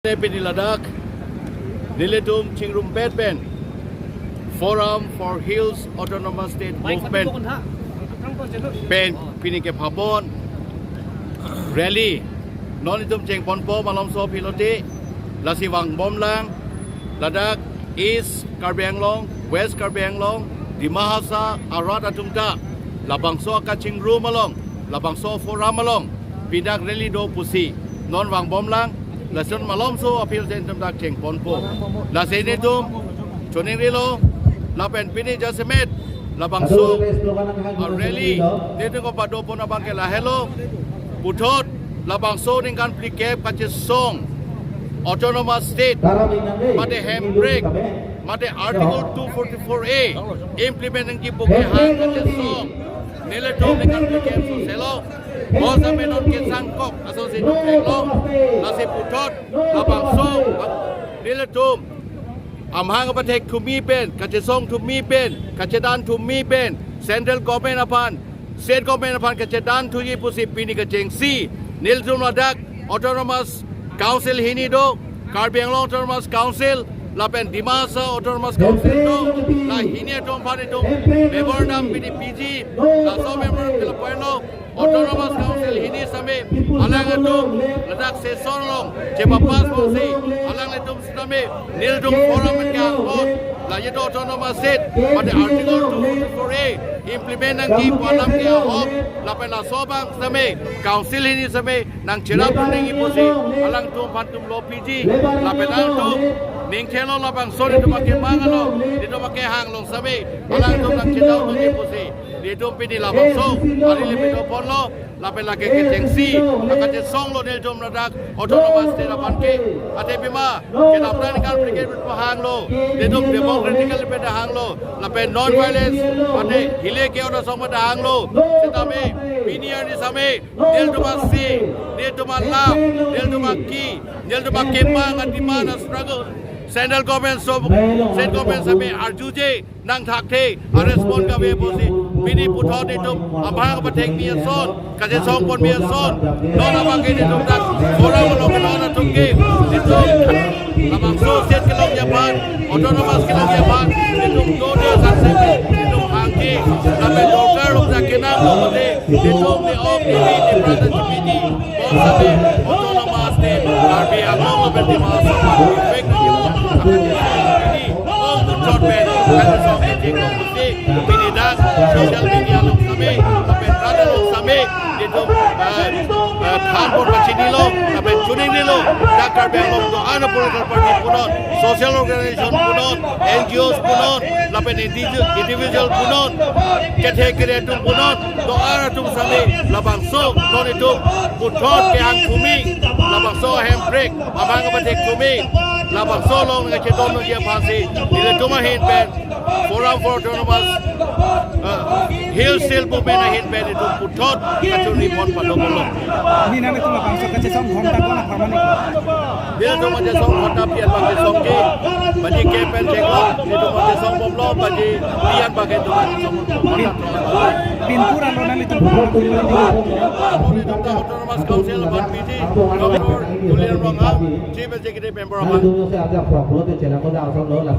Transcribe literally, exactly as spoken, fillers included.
Pini ladak nelitum chingrumpet pen Forum for Hills Autonomous State Movement pen pini kepapon rally non itum chengponpo malomso aphi lote, lasi vangbomlang ladak East Karbi Anglong, West Karbi Anglong, Dima Hasao arat atum ta labangso akachingrum along, labangso forum along pidak rally do pusi non vangbomlang, lason malomso aphi lote itum dak chengponpo. Lasi nelitum choningrilo, lapen pini jasemet labangso a-rally nelitum kepadopon abang ke lahelo. Puthot labangso ningkan phlikep kachesong Autonomous State mate Hemprek mate Article two forty-four A implement nangji pu kehang kachesong nelitum ningkan phlikep soselo. Bos amenon kesangkok aso si nuktheklo, lasi puthot labangso nelitum amahang apathek thumi pen, kachesong thumi pen, kachedan thumi pen, Central Government aphan, State Government aphan kachedan thuji pusi pini kechengsi nelitum ladak Autonomous Council hini do, Karbi Anglong Autonomous Council lapen Dima Hasao Autonomous Council do, la hini atum aphan itum memorandum pini piji, laso memorandum ke lapu-an lo, Autonomous Council hini sitame alang atum ladak session along chepapass pusi alanglitum sitame nelitum forum pen ke-angbong, la itum Autonomous State mate Article two forty-four A implement nangji pu alam ke ahok, lapen laso abang sitame Council hini sitame nangcherap nangji pusi alangtum aphan itum lo piji, lapen alangtum ning thelo labangso nelitum akemang along, nelitum akehang along sitame alangtum nangchedau nangji pusi nelitum pini labangso a-rally pado ponlo. Lapen lake kechengsi akachesong lo nelitum ladak Autonomous State aphan ke. Athe pima kedamtang ningkan phlikep pahanglo, nelitum democratically pen hanglo, lapen non-violence ante hileke ora song pen hanglo. Sitame pini arni sitame nelitum asi, nelitum alam, nelitum aki, nelitum akemang a-demand a-struggle Central Government so, State Government sitame arjuje nangthakthe a-respond kave pusi pini puthot nelitum amahang apathek mi ason, kachesong ponmi ason, non abang ke nelitum dak forum along non atum ke nelitum labangso state kelongji aphan, Autonomous kelongji aphan nelitum dode sanse nelitum hangke, lapen dorkar lok dak kenanglo mate nelitum ne-ok ne-ri ne-pran ta chepiji, bonsame Autonomous State Karbi Anglong lapen Dima Hasao aphan effect nangji aphan, lapen nelitum pini ong puthot pen kachesong kachingkong pusi pini dak social media along sitame lapen rat along sitame nelitum, eh, eh, thanpon pachinilo lapen choningrilo, dak Karbi Anglong do-an a-political party punon, social organization punon, N G Os punon, lapen individu-, individual punon, kethe kere atum punon, do-an atum sitame labangso non itum puthot kehang thumi, labangso Hemprek amahang apathek thumi, labangso along kachedon nangji aphansi nelitum ahin pen Forum for Autonomous, uh, Hill State Movement ahin pen itum puthot kachuri pon pado ponlo. Pini nanglitum labangso kachesong ghonta ko-an apharman ni? Nelitum kachesong ghonta pi-an abang chesong ke, baji ke pen cheklo, nelitum kachesong bomlo, baji pi-an abang ke itum kachesong bomlo. Pin, pin pura lo nanglitum. Nelitum ta Autonomous Council aphan piji, Doctor Tuliram Ronghang, Chief Executive Member aphan.